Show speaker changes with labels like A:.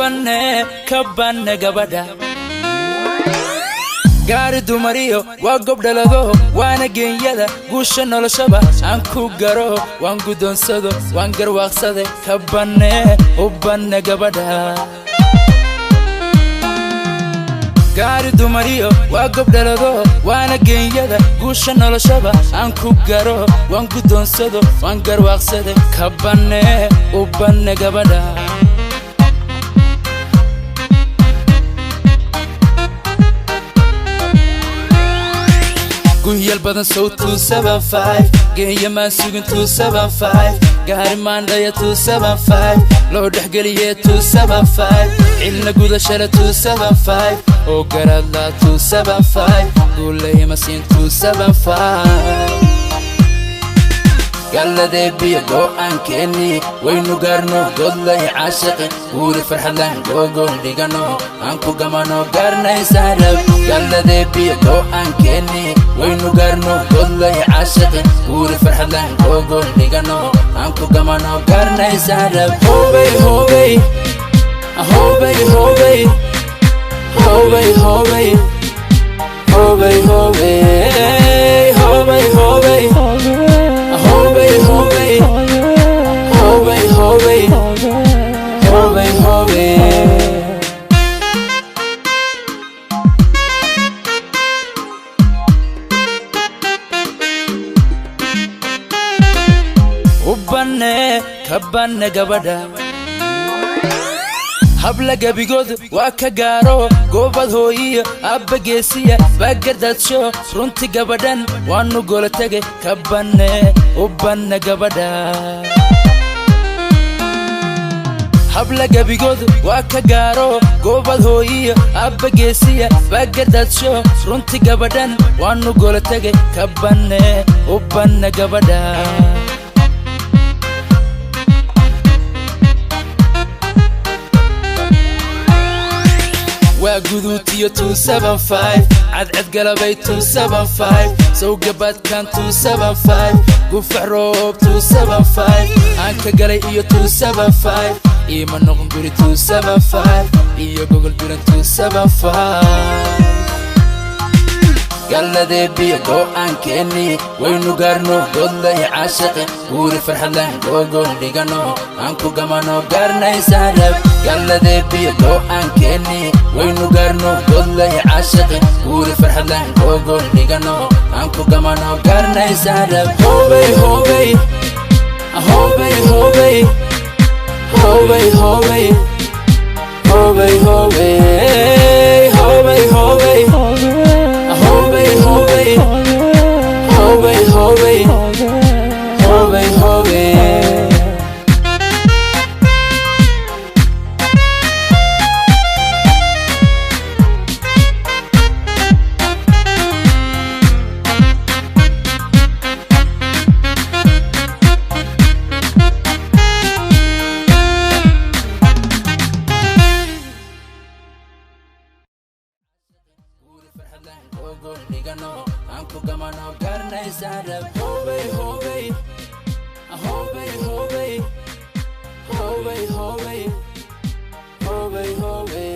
A: Banne ka banne gabadha. Gaari dumariyo waa gobdhalado, waana geenyada guusha noloshaba aan ku garo, waan guddoonsado, waan garwaaqsade, ka banne u banne gabadha. Gaari dumariyo waa gobdhalado, waana geenyada guusha noloshaba aan ku garo, waan guddoonsado, waan garwaaqsade, ka banne u banne gabadha. Gunyal badan sow 275, geeya maan sugin 275, gaari maandhaya 275, loo dhexgeliye 275, cilna gudashada 275, oo garaadla 275, guulayma siin 275. Galladeebiyo go'aankeenni waynu gaarno, godlay caashaqi, guuri farxadlan googol dhigano, aan ku gamano gaarnaysaarab. Galladeebiyo go'aankeenni waynu gaarno, godlay caashaqi, guuri farxadlan googol dhigano, aan ku gamano gaarnaysaarab. Hobey hobey hobey hobey hobey hobey hobey hobey hobey hobey hobey hobey hobey hobey hobey hobey. U banne ka banne gabadha. Habla gebigood waa ka gaaro, goobad hooyiyo abba geesiya baagardaadsho, runti gabadhan waanu gola tege, ka banne u banne gabadha. Habla gebigood waa ka gaaro, goobad hooyiyo abba geesiya baagardaadsho, runti gabadhan waanu gola tege, ka banne u banne gabadha. Waa guduutiyo 275, cadcad galabay 275, sawgabaadkan 275, gufax roob 275, aan ka galay iyo 275, iima noqon guri 275 iyo gogol duran 275. Galladeebiyo go'aankeenni waynu gaarno, godlay caashaqi, guuri farxadlan googol dhigano, aan ku gamano gaarnaysaarab. Galladeebiyo go'aankeenni waynu gaarno, godlay caashaqi, guuri farxadlan googol dhigano, aan ku gamano gaarnaysaarab. Hobey hobey hobey hobey hobey hobey hobey hobey hobey hobey hobey hobey hobey hobey hobey hobey. Aan ku gamano gaarnaysaarab. Hobey hobey hobey hobey hobey hobey hobey hobey.